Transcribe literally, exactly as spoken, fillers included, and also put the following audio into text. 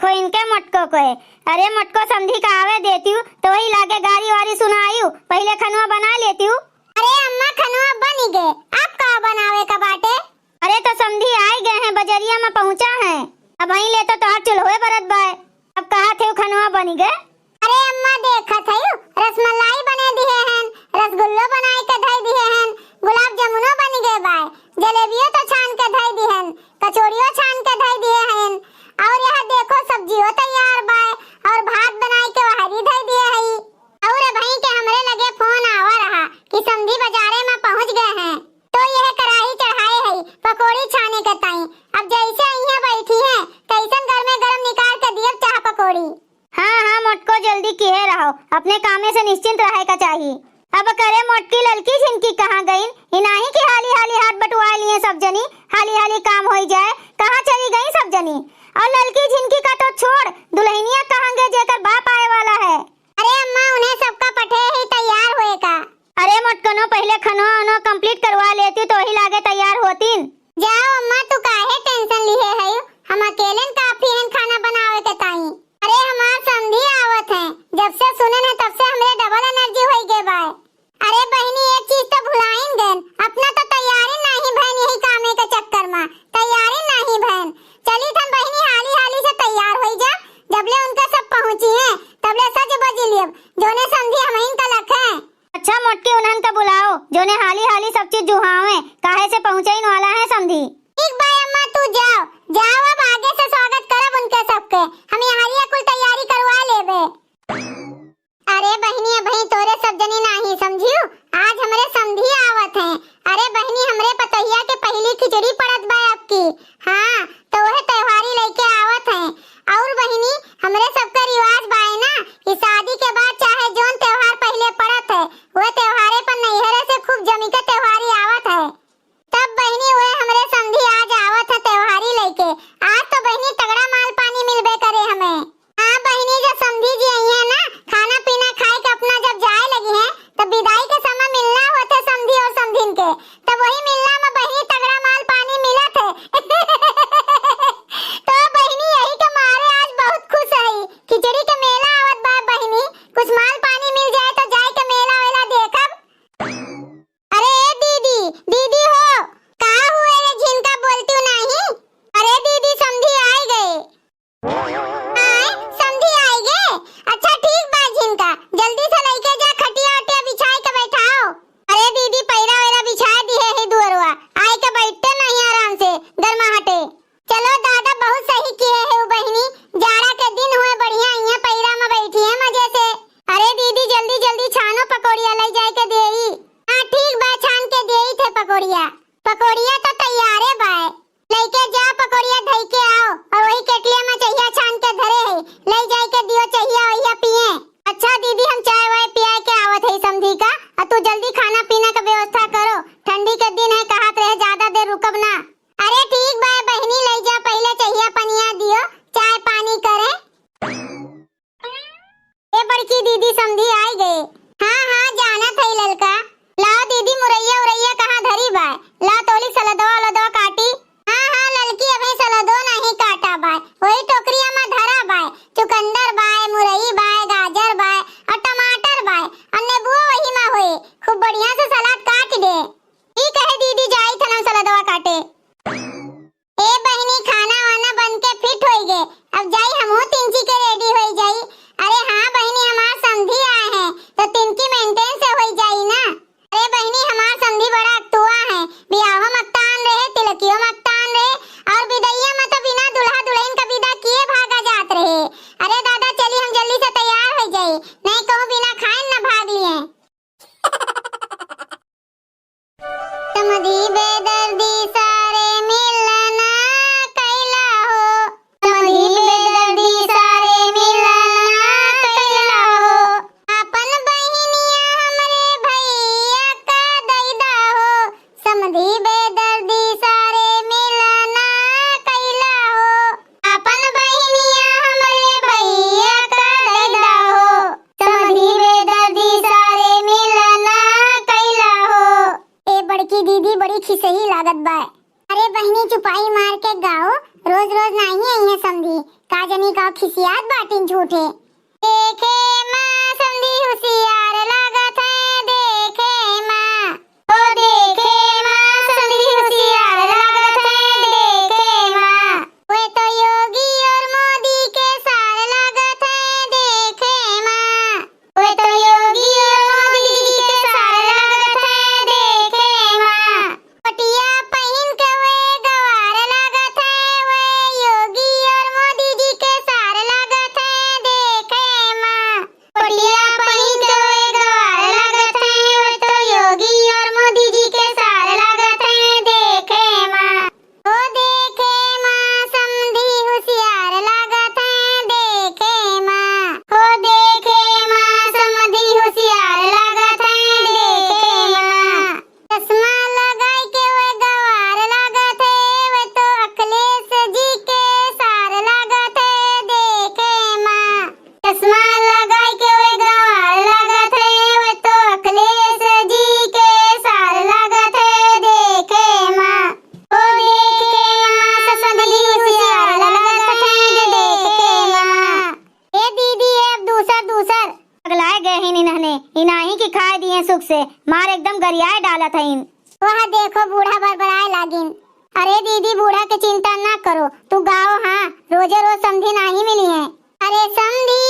खो इनके मोटको को है। अरे मोटको, समधी का आवे देतिउ, तो वही लागे गारी वारी सुनाइउ, पहिले खनवा बनाइ लेतिउ। अरे अम्मा, खनवा बनि गए, अब का बनावे का बाटे? अरे तो समधी आइ गए हैं, बजरिया मा पहुँचा हैं, अबहीं ले तो तोहार चुल्होए बरत बाय, अब कहा थे खनवा बनि गए। अरे अम्मा, देखत हइउ, रसमलाई बने दिहे हन, रसगुल्लो बनाइ के धइ दिहे हन, गुलाब जामुनो बनि गए बाय, जलेबियो तो छान के धइ दिहन, कचौड़ियो छान के धइ दिहे हन, और यहाँ देखो सब्जियो तैयार बाय, और भात बनाइ के वहरी धइ दिहे हई। और अबहीं के हमरे लगे फोन आवा रहा कि समधी बजारे मा पहुँच गए हैं, तो यह कराही चढ़ाए हई पकौड़ी छाने के ताई। अब जैसे इहाँ बैठी हैं, तैसन गरमे गरम निकाल के दियब चाह पकौड़ी। हाँ, हाँ, मोटको जल्दी किहे रहो, अपने कामे से निश्चिंत रहे का चाही। अब करे मोटकी ललकी झिनकी कहाँ गईन? इनाही की हाली हाली हाथ बटुआ लिए सब जनी, हाली हाली काम होई जाए, कहाँ चली गई सब जनी? और ललकी झिनकी का तो छोड़, दुल्हनिया कहाँ गए जेकर बाप आए वाला है? अरे अम्मा, उन्हें सबका पठे ही तैयार होए का। अरे मोटकनो, पहिले खनवा उनवा complete करवा लेती तो वही लागे तैयार होतीन। जाओ अम्मा, तू काहे tension लिहे हयू? हम अकेले न काफी हन खाना बनावे के ताई। अरे हमार समधी आवत हैं, जब से सुने हैं तब से हमरे double energy होई गए बाय। अरे बहिनी, एक चीज तो भुलाइन गएन, अपना तो तैयारी नाही भएन, यही कामे के चक्कर मा तैयारी नाही भएन। चली थन बहिनी, हाली हाली से तैयार होई जा, जबले उनका सब पहुँची हैं तबले सज बज लियब, जोने समधी हमहिन का लखे। अच्छा मोटकी, उन्हन का बुलाओ, जोने हाली हाली सब चीज जुहावे, काहे से पहुँचइन वाला है समधी। ठीक बा अम्मा, तू जाओ, जाओ, अब आगे से स्वागत करब उनके सबके, हम यहाँ कुल तैयारी करवा लेबे। अरे बहिनी, अबहीं तोरे सब जनी नाही समझियो, आज हमरे समधी आवत हैं। अरे बहिनी, हमरे पतोहिया के पहिली खिचड़ी पड़त बा अबकी। हाँ, तो वह त्योहारी लइके आवत हैं। और बहिनी, हमरे सबका रिवाज बाय ना कि शादी के बाद चाहे जौन त्योहार पहिले पड़त है, वह त्योहारे पर नैहरे से खूब जमी के त्योहारी आवत है। तब बहिनी, वह हमरे समधी आज आवत है त्योहारी लइके। आज तो बहिनी तगड़ा माल पानी मिलबे करे हमें। हाँ बहिनी, जब समधी जी अइहें ना, खाना पीना खाए के अपना जब जाए लगिहें, तब विदाई के समय मिलना होत है समधी और समधिन के, तब वही मिलना मा बहिनी तगड़ा माल पानी मिलत है। तो बहिनी, यही के मारे आज बहुत खुश हई। खिचड़ी के मेला आवत बा बहिनी, कुछ माल पानी मिल जाए तो जाए के मेला वेला देखब। अरे ए दीदी, दीदी हो, का हुए रे झिनका, बोलती हूँ नहीं? अरे दीदी, समधी आइ गए। आए, समधी आइ गए? अच्छा ठीक बा झिनका, जल्दी से लइके जा, खटिया उटिया बिछाए के बैठाओ। अरे दीदी, पैरा वैरा बिछाए दिहे है दुअरवा, आए के बैठते नहीं आराम से, गर्मा हटे। चलो दादा, बहुत सही किहे है उ बहिनी, जाड़ा के दिन हुए बढ़िया, इहाँ पैरा में बैठी है मजे से। अरे दीदी, जल्दी जल्दी छानो पकौड़िया, लई जाए के देई। हाँ ठीक बा, छान के देई थे पकौड़िया। पकौड़िया तो तैयारे बाय, लइके जा पकौड़िया धई के आओ, और वही केटलिया में चहिया छान के धरे है, लई जाए के दियो चहिया वहिया पिए। अच्छा दीदी, हम चाय वाय पिया के आवत है समधी का, और तू जल्दी खाना पीना का व्यवस्था करो, ठंडी के दिन है, कहत रहे ज्यादा देर रुकब ना। अरे ठीक बा बहिनी, लई जा, पहिले चहिया पनिया दियो, चाय पानी करे। ए बड़की दीदी, समधी आइ गए। हाँ हाँ, जानत है ललका। लाओ दीदी, मुरैया उरैया कहाँ धरी बा? लाओ तोली सलदवा उलदवा काटी। हाँ हाँ ललकी, अबे सलदो नहीं काटा बा, वही टोकरिया में धरा बा। चुकंदर बा, मुरई बा, गाजर बा, और टमाटर बा, और नेबुओ वही में होए। खूब बढ़िया से सलाद काट दे। ठीक है दीदी, जाई थन हम सलदवा काटे। ए बहिनी, खाना वाना बन के फिट होई गे, अब जाई हमहू तिनची के रेडी होई जाई। अरे हाँ बहिनी, हमार समधी आए हैं तो तिनकी मेंटेन से होई जाई ना। अरे बहिनी, हमार समधी बड़ा अकतुआ है, बियाहो मक्तान रहे, तिलकियो मक्तान रहे, और बिदैया में तो बिना दुल्हा दुल्हन का विदा किए भागा जात रहे। अरे दादा, चली हम जल्दी से तैयार होई जाई, नहीं कहूँ बिना खाए न भाग लिए। समधी बेदर्दी सारे मिलना कैला हो, समधी बेदर्दी सारे मिलना कैला हो, आपन बहिनिया हमरे भैया का दैदा हो, समधी बेदर्दी सारे मिलना कैला हो, आपन बहिनिया हमरे भैया का दैदा हो, समधी बेदर्दी सारे मिलना कैला हो। ए बड़की दीदी, बड़ी खिसही लागत बा। अरे बहिनी, चुपाई मार के गाओ, रोज रोज नाही अइहें समधी, का जनी का खिसियात बाटिन झूठे। देखे माँ समधी हुसियार लागत है, देखे माँ। ओ देखे माँ समधी हुसियार लागत है, देखे माँ। वे तो योगी और मोदी के सार लागत है, देखे माँ। वे तो योगी और मोदी जी के सार लागत है, देखे माँ। कोटिया पहिन के वे गवार लागत है, वे योगी और मोदी जी के सार लागत है, देखे माँ। कोटिया पहिन के वे गवार लागत है, वे तो योगी और मोदी जी के सार लागत है, देखे माँ। ओ देखे माँ समधी हुसियार लागत है, देखे माँ। ओ देखे माँ समधी हुसियार लागत है, देखे माँ। चश्मा लगाई के वे गवार लागत है, वे तो अखिलेश जी के सार लागत है, देखे माँ। चश्मा लगाई के वे गवार लागत है, वे तो अखिलेश जी के सार लागत है, देखे माँ। ओ देखे माँ समधी हुसियार लागत है, देखे माँ। ए दीदी, ए अब दूसर, दूसर। पगलाए गए हैं इन्हने, इनाही की खाए दिए सुख से, मार एकदम गरियाए डालत है इन। वह देखो बूढ़ा बरबराए लागिन। अरे दीदी, बूढ़ा के चिंता ना करो, तू गाओ हाँ, रोजे रोज समधी नाही मिली है। अरे समधी